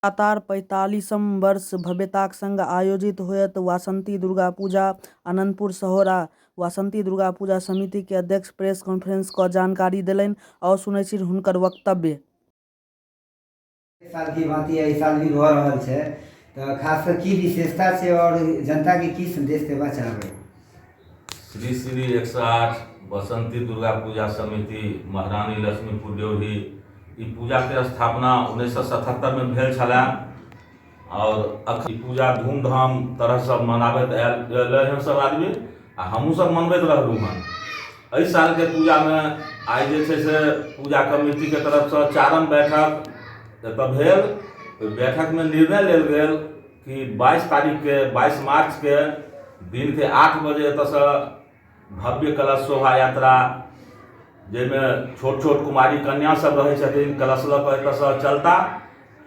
लगातार 45म वर्ष भव्यताक संग आयोजित होयत वासंती दुर्गा पूजा। आनंदपुर सहोरा वासंती दुर्गा पूजा समिति के अध्यक्ष प्रेस कॉन्फ्रेंस क जानकारी देलनि। आउ सुनै छी हुनकर वक्तव्य। साल की भांति एहि साल भी भऽ रहल छै, तऽ खास कऽ की विशेषता छै आओर जनताके की सन्देश देबा चाहबै? श्री श्री 108 बसंती दुर्गा पूजा समिति, महारानी लक्ष्मीपुर ड्योढ़ी। ई पूजाके स्थापना 1977मे भेल छलए आओर अखन ई पूजा धूमधाम तरहसँ मनाबैत आयल एलै हँ सब आदमी आ हमहूँ सब मनबैत रहलहुँ हँ। एहि सालके पूजामे आइ जे छै से पूजा कमिटीके तरफसँ चारम बैठक एतऽ भेल। ओहि बैठकमे निर्णय लेल गेल कि 22 तारीखके, 22 मार्चके दिनके 8 बजे एतऽसँ भव्य कलश शोभा यात्रा, जाहिमे छोट छोट कुमारी कन्या सब रहै छथिन, कलश लऽ कऽ एतऽसँ चलता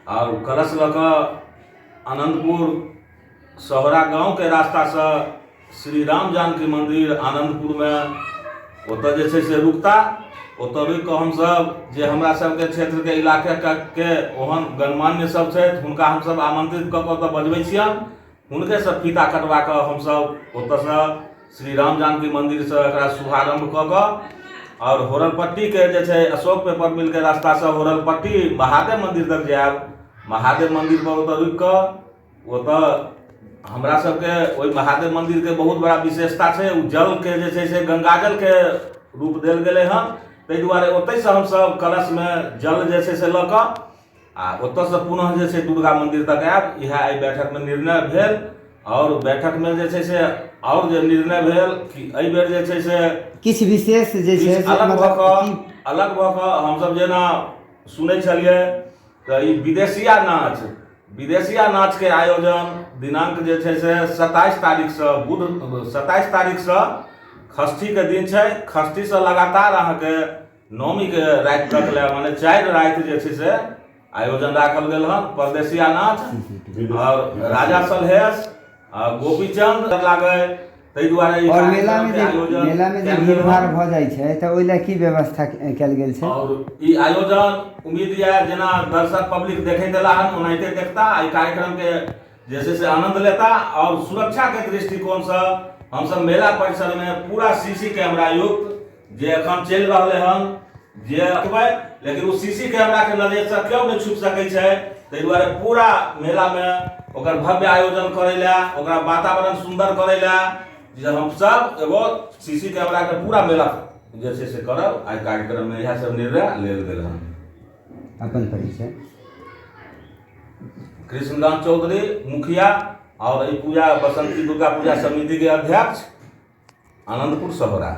आओर कलश लऽ कऽ आनन्दपुर सहोरा गाँवके रास्तासँ श्री राम जानकी मन्दिर आनन्दपुरमे ओतऽ जे छै से रुकता। ओतऽ रुकि कऽ हमसब जे हमरा सबके क्षेत्रके इलाकाके ओहन गणमान्य सब छथि, हुनका हमसब आमन्त्रित कऽ कऽ ओतऽ बजबै छियनि। हुनकेसँ फीता कटवा कऽ हमसब ओतऽसँ श्री राम जानकी मन्दिरसँ एकरा शुभारम्भ कऽ कऽ आओर होरलपट्टीके जे छै अशोक पेपर मिलके रास्तासँ होरलपट्टी महादेव मन्दिर तक जायब। महादेव मन्दिरपर ओतऽ रुकि कऽ ओतऽ हमरा सबके ओहि महादेव मन्दिरके बहुत बड़ा विशेषता छै, ओ जलके जे छै से गंगाजलके रूप देल गेलै हँ। ताहि दुआरे ओतहिसँ हमसब कलशमे जल जे छै से लऽ कऽ आ ओतऽसँ पुनः जे छै दुर्गा मन्दिर तक आयब। इएह एहि बैठकमे निर्णय भेल। आओर बैठकमे जे छै से आओर जे निर्णय भेल कि एहि बेर जे छै से किछु विशेष जे छै किछु अलग भऽ कऽ, अलग भऽ कऽ हमसब जेना सुनै छलियै तऽ ई विदेशिया नाच, विदेशिया नाचके आयोजन दिनांक जे छै से 27 तारीखसँ, बुध 27 तारीखसँ षष्ठीके दिन छै, षष्ठीसँ लगातार अहाँके नवमीके राति तक लए, माने 4 राति जे छै से आयोजन राखल गेल हन। परदेसिया नाच आओर राजा सलहेश आ गोपीचंद लागै, ताहि दुआरे आओर मेलामे जे आयोजन मेलामे जे भीड़ भाड़ भऽ जाइ छै तऽ ओहि लए की व्यवस्था कयल गेल छै? आओर ई आयोजन उम्मीद यऽ जेना दर्शक पब्लिक देखैत एला हन ओनाहिते देखता, एहि कार्यक्रमके जे छै से आनंद लेता। आओर सुरक्षाके दृष्टिकोणसँ हमसब मेला परिसरमे पूरा सी सी कैमरा युक्त जे एखन चलि रहलै हन जे रखबै, लेकिन ओ सी सी कैमराके नजरिसँ केओ नहि छुपि सकै छै। ताहि दुआरे पूरा मेलामे ओकर भव्य आयोजन करै लए, ओकरा वातावरण सुन्दर करै लए जे हमसब एगो सी सी कैमराके पूरा मेला जे छै से करब। एहि कार्यक्रममे इएह सब निर्णय लेल गेल हन। अपन परिचय? कृष्णदान चौधरी, मुखिया और एहि पूजा बसंती दुर्गा पूजा समिति के अध्यक्ष, आनंदपुर सहोरा।